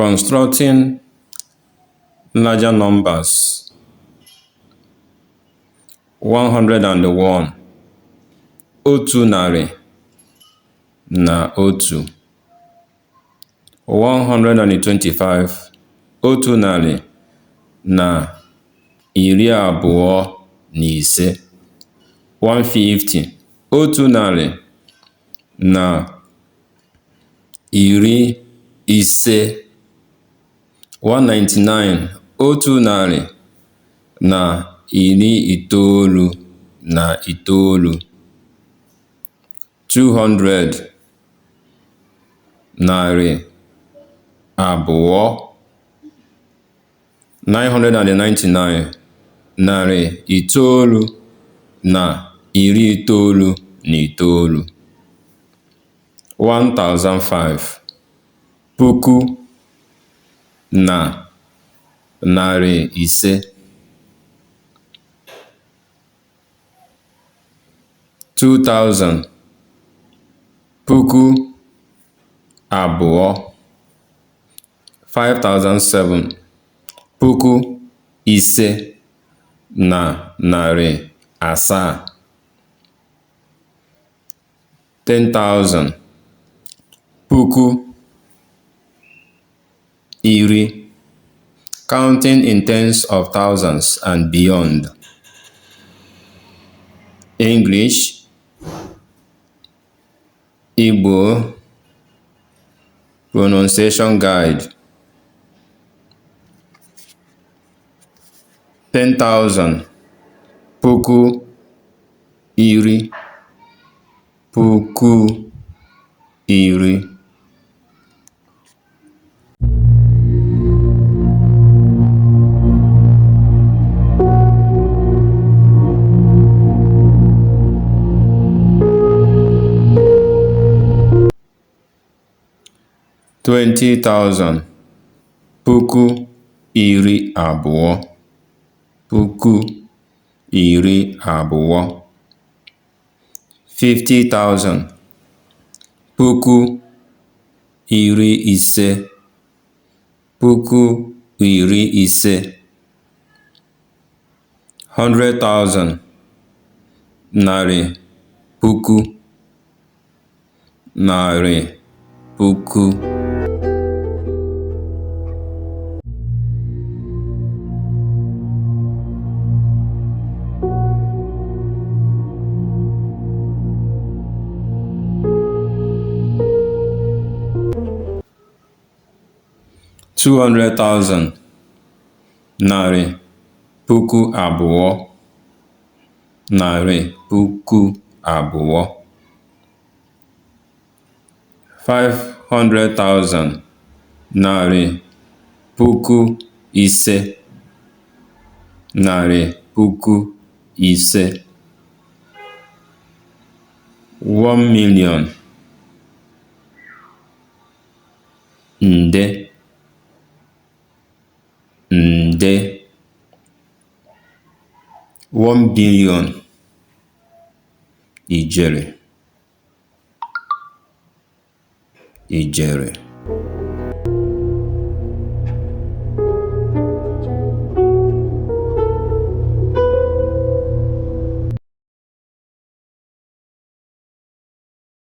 Constructing larger numbers. 101, 101. 125, 125. 150, 150. 199, 199. 200, 200. 999, 999. 1005, 1500. 2000, 2000. 5007, 5700. 10,000, 10,000. Counting in tens of thousands and beyond. English, Igbo Pronunciation Guide. 10,000, 10,000, 10,000. 20,000, 20,000, 20,000. 50,000, 50,000, 50,000. 100,000, 100,000, 100,000. 200,000, 200,000, 200,000. 500,000, 500,000, 500,000. 1 million, nde, nde. 1 billion, ijeri, ijeri.